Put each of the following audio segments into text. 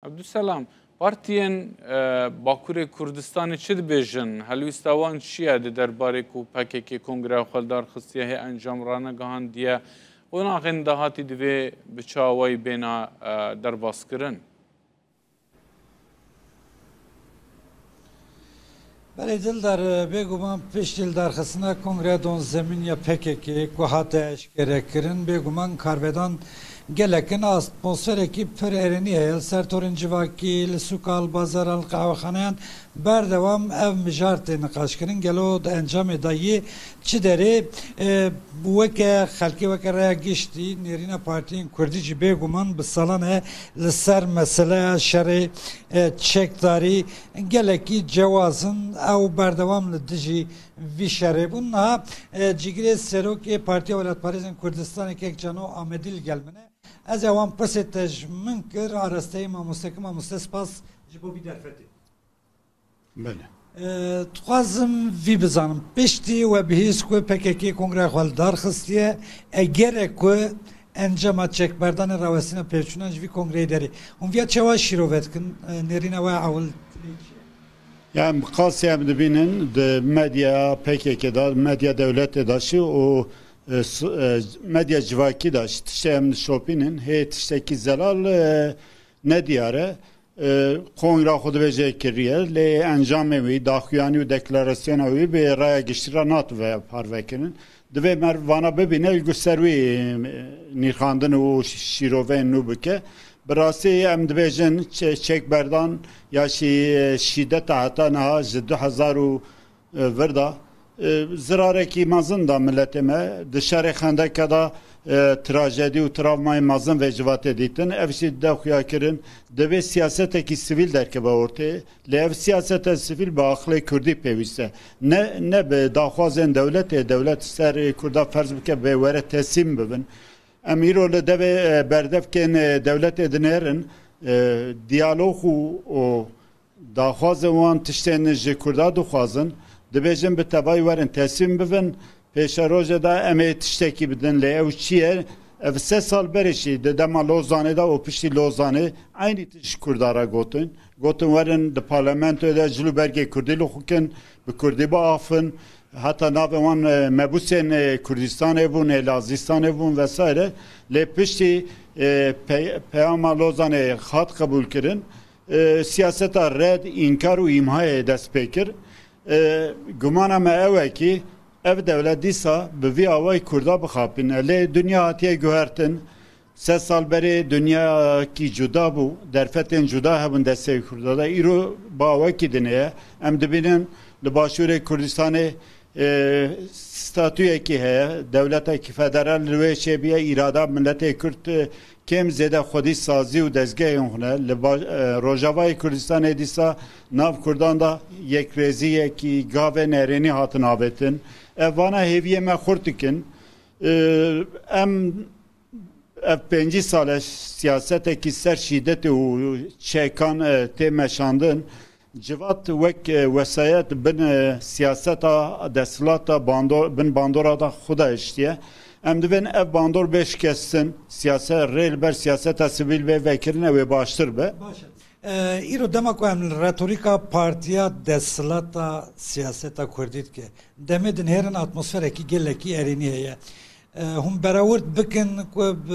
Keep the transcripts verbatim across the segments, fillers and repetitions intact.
Abdulselam, partiyên, e, Bakurê Kurdistanê çi dibêjin? Helwîsta wan çi ye di derbarê ku P K K kongreya xwe li dar xistiye, hê encam ranegihandiye? Qonaxên dahatî divê bi çi awayî bêna, e, derbazkirin? Belê Dildar, bêguman piştî li darxistina Kongreya Donzemîn ya P K K ku hate eşkerekirin, bêguman karvedan gelek in, atmosferekî pir erênî heye. Li ser torên civakî, li sûkan, li bazaran, li qehwexaneyan berdewam ev mijar tê niqaşkirin. Gelo di encamê de yê çi derê, e, weke xelkê, weke raya giştî, nêrîna partiyên kurdî jî bêguman bi salan e li ser meseleya şerê, e, çekdarî gelekî cewaz in. Ew berdewam li dijî vî şerê bûn. Niha, e, cîgirê serokê Partiya Welatparêzên Kurdistanê Kek Cano Amedî li gel min e. Ez ê wan pirsê tejmin kir, arasteyî mamosteki mamoste, spas ji bo vî derfetê. Belê. E, dixwazim vî bizanim. Piştî we bihîst ku P K K kongreya xwe li dar xistiye, egere ku encama çekberdanê rawestîna pêvçûnan ji vî kongreyê derê, hûn viya çawa şîrove dikin? E, nêrîna we ewil tê çi ye? Yani bi qasî em dibînin di medya P K K de, medya dewletê de jî û, e, s-, e, medya civakî de jî tiştê em dişopînin, hê tiştekî zelal, e, nediyar e. E, kongra xwe dibêje kiriye, lê encamê wî, daxuyanî û deklarasyona wî bi raya giştî re natibe parvekirin. Divê me vana bibîne, li ser wî, e, nirxandin û şîroveyên nû bike. Bi rastî em dibêjin çe-, çekberdan ya jî, e, şîdeta heta niha ji du hezar û e, vir da, e, zirarekî mezin da miletê me. Di şerê xendeke de, e, trajedî û travmayê mezin vê civatê dîtin. Ev jî dide xuya kirin. Divê siyasetekî sivîl derkeve ortê. Lê ev siyaseta sivîl bi aqilê kurdî pêwîst e. Ne, ne bi daxwazên dewletê, dewlet ser kurda ferz bike bê were tesîm bibin. Em îro li devê, e, berdevkên, e, dewletê dinêrin, e, diyalog û, û daxwazên wan tiştên ji kurda dixwazin, dibêjin bi tevayî werin tesîm bibin, pêşerojê de em ê tiştekî bidin, lê ew çi ye? Ev sê sal berê jî di dema Lozanê de û piştî Lozanê eynî tişt ji kurda re gotin. Gotin werin di parlamentoyê de cil û bergê kurdî li xwe kin, bi kurdî biafin, heta navê wan, e, mebûsên, e, Kurdistanê bûn, ê Lazistanê bûn vesaire. Lê piştî, e, pe-, peyama Lozanê hat qebûl kirin, e, siyaseta red, înkar û îmhayê dest pê kir. E, gumana me ew e kî ev dewlet dîsa bi vî awayî kurda bixapîne. Lê dinya hatiye guhertin, sed sal berê dinyayekî cuda bû, derfetên cuda hebûn destê kurda de. Îro bi awekî dinê ye. Em dibînin li Başûrê Kurdistanê, e, statuyekî heye, dewletekî federal li wê çêbûye, îrada miletê kurd, e, kêm zêde xwedî sazî û dezgehên xwe ne. Li ba-, e, Rojavayê Kurdistanê dîsa nav kurdan de yekrêziyekî, gavên erênî hatin avêtin. Ev vana hêviyê me xurt dikin. E, em ev pêncî sal e siyasetekî ser şîdetê û çekan, e, tê meşandin. Civat wek, e, wesayet bin, e, siyaseta desthilata bandor, bin bandora da xwe de hiştiye. Em divên ev bandor bê şikestin, siyase-, rê li ber siyaseta sivîl bê vekirin, ew ê baştir be. Baş e. E, îro dema ku em li retorîka partiya desthilata siyaseta kurdî dike, demê dinêrin atmosferekî gelekî erênî heye. E, hûn berawird bikin ku bi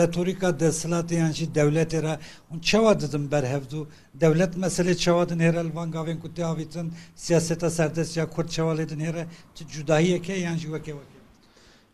retorîka desthilatê yan jî dewletê re hûn çawa didin ber hevdû? Dewlet meselê çawa dinêre li van gavên ku tê avîtin? Siyaseta serdest ya kurd çawa lê dinêre? Ti cudahiyek heye yan jî weke weke?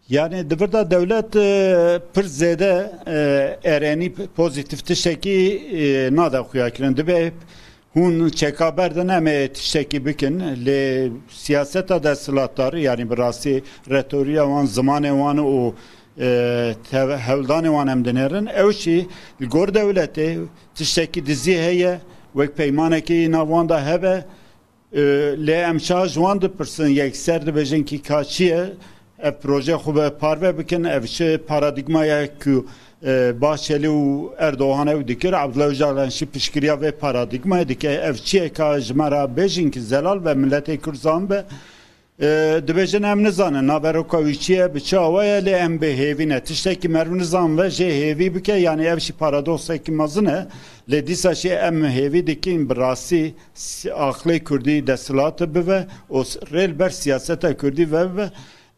Yani di vir de dewlet, e, pir zêde, e, erênî, pozîtîf tiştekî, e, nade xuya kirin. Dibe hûn çeka berdin, em ê tiştekî bikin. Lê siyaseta desthilatdar, yani bi rastî retoriya wan, zimanê wan û, e, tev-, hewldanê wan em dinêrin. Ew jî li gor dewletê tiştekî dizî heye, wek peymanekî nav wan de hebe. E, lê em şa ji wan dipirsin, yekser dibêjin kî ka çi ye, ev proje xwe bi parve bikin, ev çi paradîgma ye ku, e, Bahçeli û Erdogan ew dikir, Abdullah Öcalan jî piştgiriya vê paradîgmayê dike, ev çi ye ka ji me re bêjin ki zelal be, miletê Kurd zan be. E, dibêjin em nizanin naveroka wî çi ye, bi çi awa ye, lê em bi hêvî ne. Tiştekî meriv nizan ve jê hêvî bike, yanî ev jî paradoksekî mezin e. Lê dîsa jî em hêvî dikin bi rastî si-, aqlê kurdî desthilatê bibe û s-, rê li ber siyaseta kurdî ve bibe.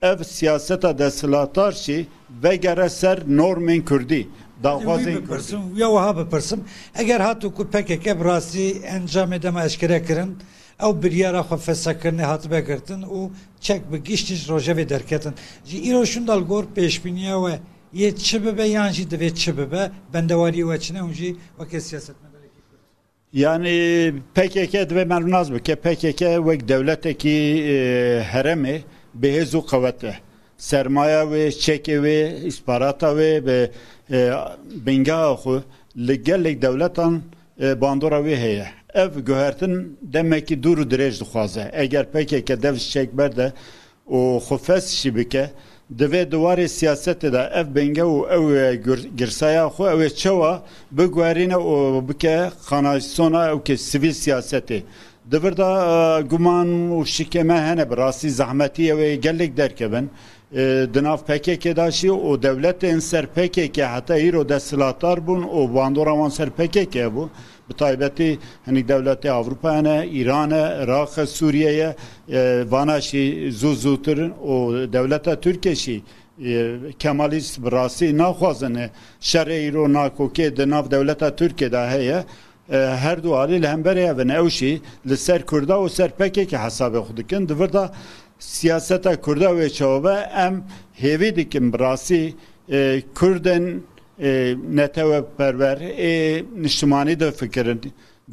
Ev siyaseta desthilatar jî vegere ser normên kurdî, daxwazên kurdî. Wî bipirsim, ya wiha bipirsim. Eger hatu ku P K K bi rastî encamê dema eşkere kirin, ew biryara xwe fesakirine hatibe girtin û çek bi giştî ji rojevê derketin. Ji îro şûnda li gor pêşbîniya we yê çi bibe yan jî divê çi bibe, bendewariyê we çi ne hûn jî weke siyasetmedarekî Kurd? Yanî P K K divê meriv nas bike. P K K wek dewletekî, e, herêmê bi hêz û qewet e. Sermaya wê, çekê wê, îsparata wê bi, e, bingeha xwe li gelek dewletan, e, bandora wê heye. Ev guhertin demekî dûr û dirêj dixwaze. Eger P K K dev ji çek berde û xwe fes jî bike, divê di warê siyasetê de ev bênge û ew, e, gir-, girsaya xwe ew ê çawa biguherîne û bike kanalizasyona ew ke sivîl siyasetê. Di vir de, e, guman û şikê me hene, bi rastî zehmetî ew ê gelek derkevin. E, di nav P K K de jî û dewletên ser P K K heta îro desthilatdar bûn û bandora wan ser P K K bû. Bi taybetî hinek dewletê Ewropa hene, Îran e, Iraq e, Sûriye ye, e, vana jî zû zûtir û dewleta Tirkiye jî, e, Kemalîst bi rastî naxwazin, e, şerê îro nakokê di nav dewleta Tirkiye de heye. E, her du alî li hemberê hev in. Ew jî li ser Kurda û ser P K K hesabê xwe dikin. Di vir de siyaseta Kurda wê çawa be, em hêvî dikin bi rastî, e, Kurdên, e, neteweperwer, ê niştimanî difikirin,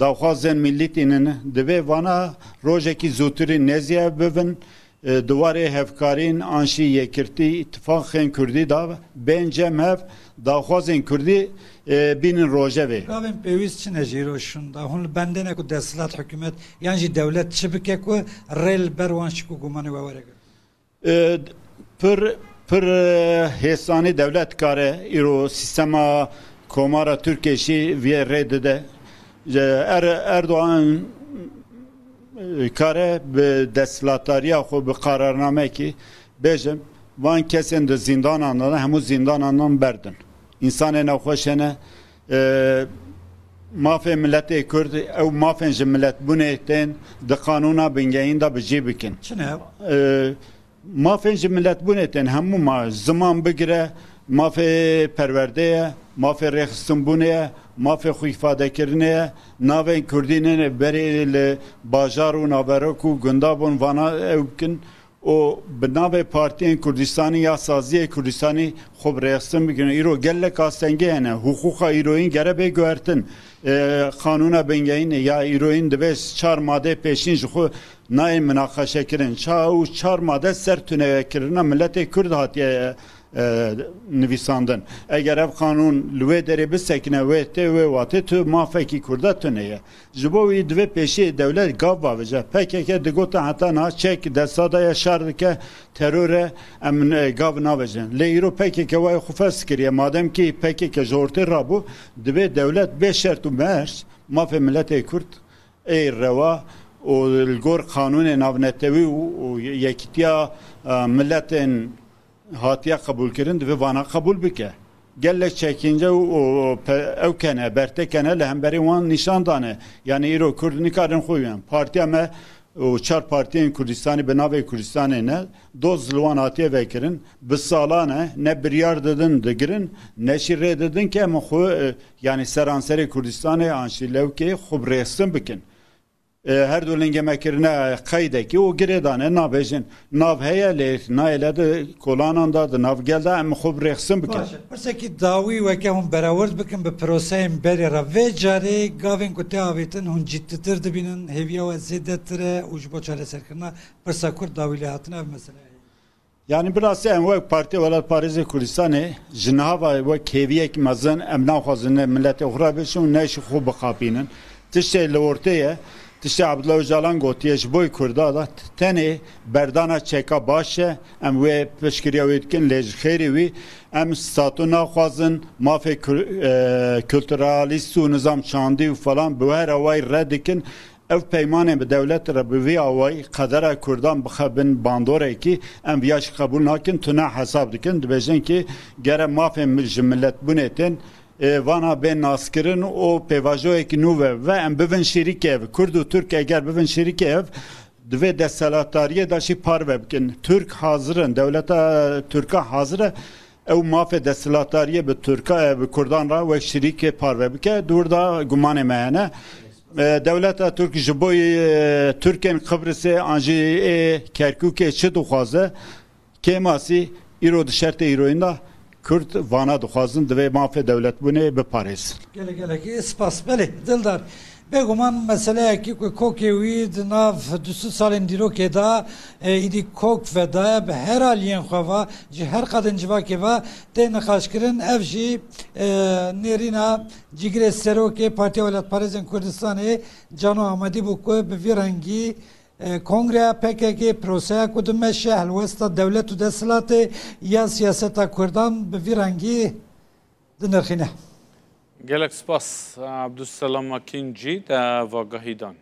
daxwazên milî tînin, divê vana rojekî zûtirî nêzî hev bibin, e, di warê hevkarîn an jî yekirtî îtifaqên kurdî de bên cem hev, daxwazên kurdî, e, bînin rojevê. Gavên pêwîst çi ne ji îro şûnda? Hûn li bendê ne ku desthilat, hikûmet yan jî dewlet çi bike ku rê li ber wan şik û gumanê we were girtin? E, pir, pir, e, hêsanî dewlet dikare îro sîstema komara Tirkiyê jî vê rê dide. E, Er-, Erdogan, e, kare bi desthilatdariya xwe, bi qararnamekî bêjim, van kesên di zîndanan de ne, hemû zîndanan berdin. Însanê nexweş hene, e, mafê miletê Kurd, ew mafên ji miletbûnê tên di qanûna bingehîn de bi cî bikin. Çi ne? E, Mafên ji miletbûnê tên hemû ma ziman bigire, mafê perwerdê ye, mafê rêxistinbûnê ye, mafê xwe îfadekirinê ye, navên kurdî nêne berê li bajar û naverok û gunda bûn vana ew bikin û bi navê partiyên Kurdistanî ya saziyê Kurdistanî xwe bi rêxistin bikin. Îro gelek astengê hene. Hiqûqa îroyîn gere bê guhertin. E, qanûna bingehînê ya îroyîn divê çar madeyê pêşîn ji xwe nayên minaqeşekirin. Çawa û çar made ser tuneyekirina miletê Kurd hatiye, e, nivîsandin. Eger ev qanûn li wê derê bisekine, wê tê wê watê tu mafekî Kurda tune ye. Ji bo wî divê pêşiyê dewlet gav bavêje. P K K digotin heta niha çek desta de ye, şer dike, teror e, em, e, gav navêjin. Lê îro P K K wayê xwe fes kiriye. Madem kî P K K ji ortê rabû, divê dewlet bê şert û merc mafê miletê Kurd ê rewa û li gor qanûnê navnetewî û, û yekîtiya, e, miletên hatiye qebûlkirin, divê vana qebûl bike. Gelek çekince û, û, û pe-, ew kene, berte kene, li hemberî wan nîşan dane. Yanî îro Kurd nikarin xwe biyan. Partiya me û çar partiyên Kurdistanî bi navê Kurdistanê ne, doz li wan hatiye vekirin. Bi salan e, ne biryar didin digirin, ne jî rê didin ke em xwe, e, yanî seranserê Kurdistanê an jî lewkê xwe bi rêxistin bikin. E, her du lingê me kirine qeydekî û girêdane nabêjin. Nav heye lê nayê le di kolanan de, di nav gel de em xwe bi rêxistin bikin. Baş e. Pirsekî dawî weke hûn berawerd bikin bi proseyên berê re. Vê carê gavên ku tê avêtin hûn cîdditir dibînin, hêviya we zêdetir e û ji bo çareserkirina pirsa Kurd dawî lêhatina ev mesele heye. Yanî bi rastî em wek Partiya Welatparêzê Kurdistanê ji niha ve wek hêviyek mezin em naxwazin ne miletê xwe re bişin û ne jî xwe bixapînin. Tiştê li ortê ye, tiştê Abdullah Ocalan gotiye ji bo Kurda da tenê berdana çeka baş e, em wê piştgiriya wê dikin, lê ji xêrê wî em statu naxwazin, mafê kul-, e, kulturalîst û nizam çandî û falan bi her awayî red dikin. Ev peymanên bi dewletê re bi vî awayî qedera Kurdan bixe bin bandorekî, em viya jî qebûl nakin, tune hesab dikin, dibêjin kî gere mafên mi-, ji miletbûnê tên, e, vana bên naskirin û pêvajoyekî nû ve ve em bivin şirîkê ev. Kurd û Tirk eger bivin şirîkê ev, divê desthilatdariyê de jî parve bikin. Tirk hazir in, dewleta Tirka hazir e, ew mafê desthilatdariyê bi Tirka, e, bi Kurdan re wek şirîkê parve bike, di wir de gumanê me hene. E, dewleta Tirk ji bo, e, Tirkên Qibrisê an jî ê Kerkûkê çi dixwaze? Kêmasî îro di şertê îroyîn de Kurd vana dixwazin, divê mafê dewletbûnê biparêzin. Gelek gelekî spas. Belê, Dildar. Bêguman meseleyekî ku kokê wî di nav du sed salên dîrokê de, e, îdî kok vedaye, bi her aliyên xwe ve, ji her qadên civakê ve tê niqaşkirin. Ev jî, e, nêrîna cîgirê serokê Partiya Welatparêzên Kurdistanê Cano Amedî bû ku bi vî rengî, e, kongreya P K K, proseya ku dimeşe, helwesta dewlet û desthilatê ya siyaseta Kurdan bi vî rengî dinirxîne. Gelek spas, Abdulselam Akîncî, te vagahî dan.